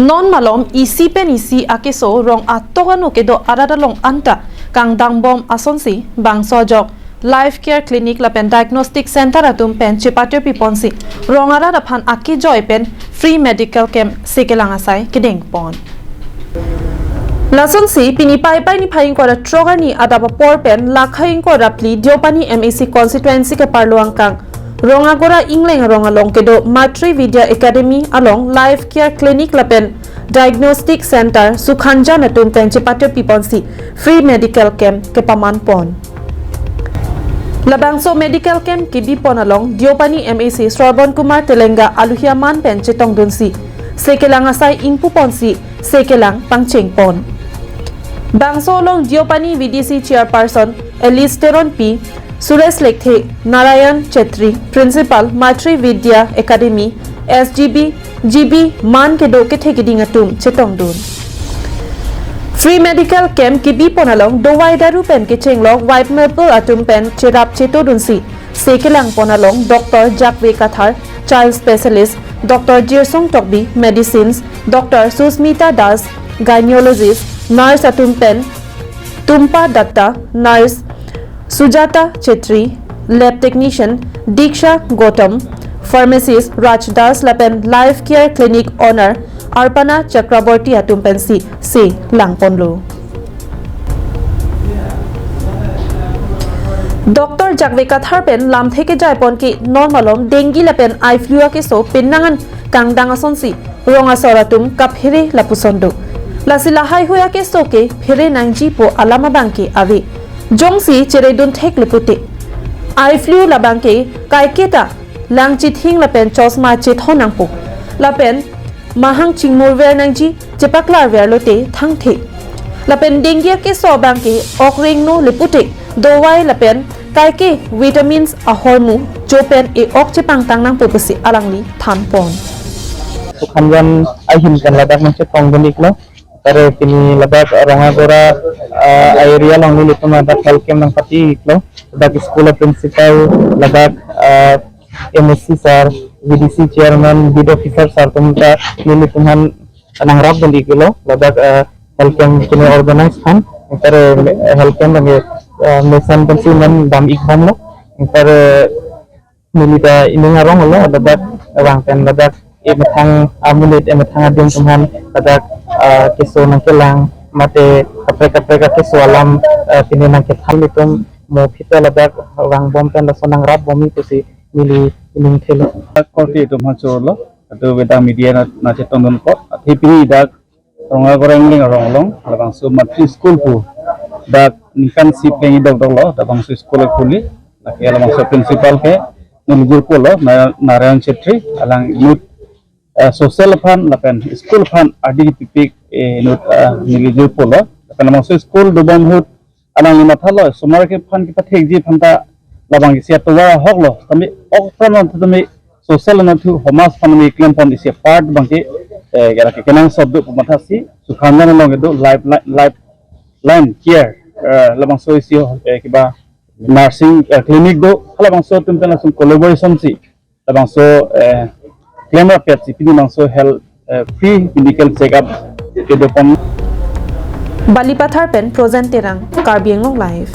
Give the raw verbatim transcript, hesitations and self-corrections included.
Non malom isi pen isi akeso rong atok ano kedo arat along anta kangdang bom asonsi bangso ajok Life Care Clinic lapen Diagnostic Center atum pen chepatyo piponsi rong arat aphan akejoi pen free medical camp sekelang asai kedeng pon. Lasonsi pini Paipai niphai ingkoi ra throk arni adap apor pen lakha ingkoi ra phli Deopani M A C constituency keparlo angkang Rongagora Ingleng arong along kedo Matri Vidya Academy along Life Care Clinic lapen Diagnostic Center Sukhanjan atum pen chepatyo piponsi free medical camp kepaman pon. Labangso medical camp kebi pon along Deopani M A C Srobon Kumar Telenga aluhi aman pen chetongdunsi sekelang asai ingpu ponsi sekelang pangcheng pon. Bangso along Deopani V D C Chairperson Alice Teronpi, Suresh Lekthe, Narayan Chetri, Principal Matri Vidya Academy, S G B, G B man kedo kethe keding atum chetongdun. Free medical camp kebi pon along dovai daru pen kechenglok White Maple atum pen cherap chetodunsi sekelang pon along Doctor Jakve Kathar, Child Specialist, Doctor Jirsong Tokbi, Medicines, Doctor Susmita Das, Gynecologist, Nurse atum pen Tumpa Datta, Nurse Sujata Chetri, Lab Technician Diksha Gautam, Pharmacist Raj Das lapen Life Care Clinic Owner Arpana Chakraborty atum pensi selang ponlo. Doctor Jakve Kathar pen lamthe kejai pon ke non malom dengue lapen eye flu akeso penang an kangdang asonsi rong asor atum kaphere lapuson do. Lasi lahai hui akeso kephere nangji pu alam abangke ave. Jongsi cheredun thek le pute, eye flu labangke kaiketa lang chithing lapen chosma chethon nangpo. Lapen mahang chingmur ver nangji, chepaklar ver lote thangthe. Lapen dengue akeso abangke ok rengno le pute dovai lapen kaike vitamins ahormu chopen e-ok chepangtang nangpo pusi alangli than pon. Sukhanjan ahin pen ladak nangchetongdun iklo. Tare pini ladak Rongagora, ah, area along nelitum ladak health camp nangpati iklo. Ladak school a principal, ladak, ah, M A C sir, V D C chairman, beat officer sir atum ta nelitum aphan nangrapdun iklo. Ladak, ah, health camp pini organize aphan. Tare health camp abangke, ah, mesan pensi nangdam ik bomlo. Tare neli ta ining arong lo, ladak vang pen ladak emethang amonit emethang adim atum aphan ladak, ah, keso nangkelang mate kaprek kaprek akeso alam, ah, pini nangkethan, nelitum mo phita ladak vang bom pen laso nangrap bom ik pusi neli ining thelo. Korte atum aphan chorlo, atu beta media na, nangchetongdun ko, athe pini dak Rongagora Ingleng arong along, labangso Matri School pu dak ningkan isi plengji dokdok lo, labangso school khuli, lake labangso principal ke neli jirpo lo, Na-, Narayan Chetri, alang inut, eh, social aphan lapen school aphan adi pipik, eh, inut, eh, neli jirpo lo, lapen labangso school dobom ahut alangli mathalo, osomar ke aphan kepathekji aphan ta labang isi atovar ahok lo, tame ok apran tame social anatthu homaj aphan tame klem pon isi apart abangke, eh, kera ke kenangsot do pu mathasi, Sukhanjan along kedo life li-, life line care, eh, labangso isi, eh, kiba nursing, eh, clinic do, halabangso atum pen langsung collaboration si labangso, eh, klemrap petsi pini labangso health, eh, free medical checkup kedo pon. Balipathar pen Projen Terang, Karbi Anglong Live.